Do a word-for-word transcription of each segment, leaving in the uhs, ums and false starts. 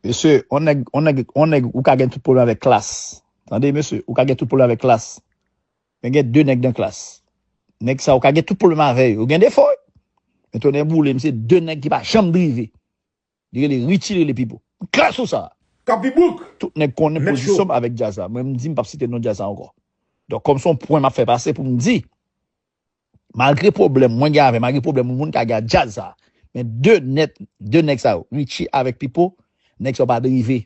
Mesye, on nèg, on nèg, on nèg, ou ka gen tout pwoblèm avèk klas. Tande, mesye, ou ka gen tout pwoblèm avèk klas. Men gen de nèg nan klas. Nèg sa, ou ka gen tout pwoblèm avè yo. Yo gen defo, wi. Men tonè boule m, se de nèg ki pa janm drive. Li rele Richie, li rele Pipo. Klas ou sa. Kapibouk. Tout nèg konnen pozisyon m avèk djaz la. Mwen, m di m p ap site non djaz la ankò. Donk, kòm se yon pwen m ap fè pase pou m di, malgre pwoblèm mwen gen avè, malgre pwoblèm moun ka gen ak djaz sa, men de nèt, de nèg sa yo, Richie avèk Pipo, nèg sa yo pa drive.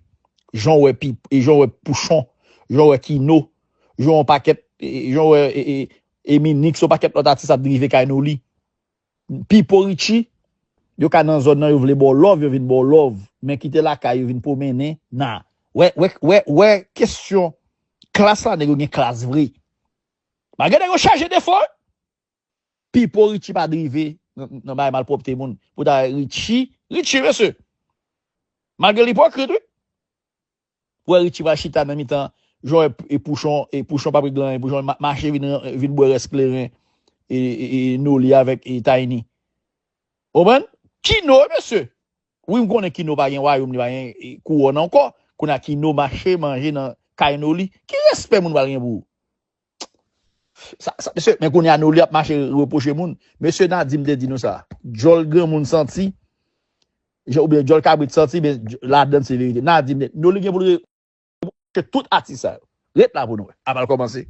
Jan w wè Pip, e jan w wè Pouchon, jan w wè Kino, jan w pakèt, e, jan w wè, e, e, e Minix, yon pakèt lòt atis ap drive kay Noli. Pipo, Richie, yo ka nan zòn nan, yo vle ba w love, yo vin ba w love. Men kite lakay, yo vin pwomennen. Na. Wè, wè, wè, wè, kesyon klas la, nèg yo gen klas vre. Malgre nèg yo chaje defo, Pipo, Richie pa drive nan, nan bay malpwòpte moun. Pou ta Richie, Richie, mesye. Malgre l ipokrit, wi. Pou wè Richie pral chita nan mitan, jan w wè e Pouchon, e Pouchon pa regle anyen, Pouchon ma- mache vin, vin bwè rès kleren, e, e, e Noli avèk e Tiny. Ou konprann? Kino, mesye. Wi, m konnen Kino pa gen wayòm, li pa gen e, kouwòn ankò. Kounye a Kino mache manje nan kay Noli. Ki respè moun pral gen pou ou? Sa, sa, mesye, men kounye a Noli ap mache repwoche moun. Mesye Nadim te di nou sa. Djòl granmoun santi, jan- oubyen djòl kabrit santi, men dj- ladann se verite. Nadim, Noli gen pou l repwoche tout atis sa yo. Ret la pou nou wè. Apral kòmanse.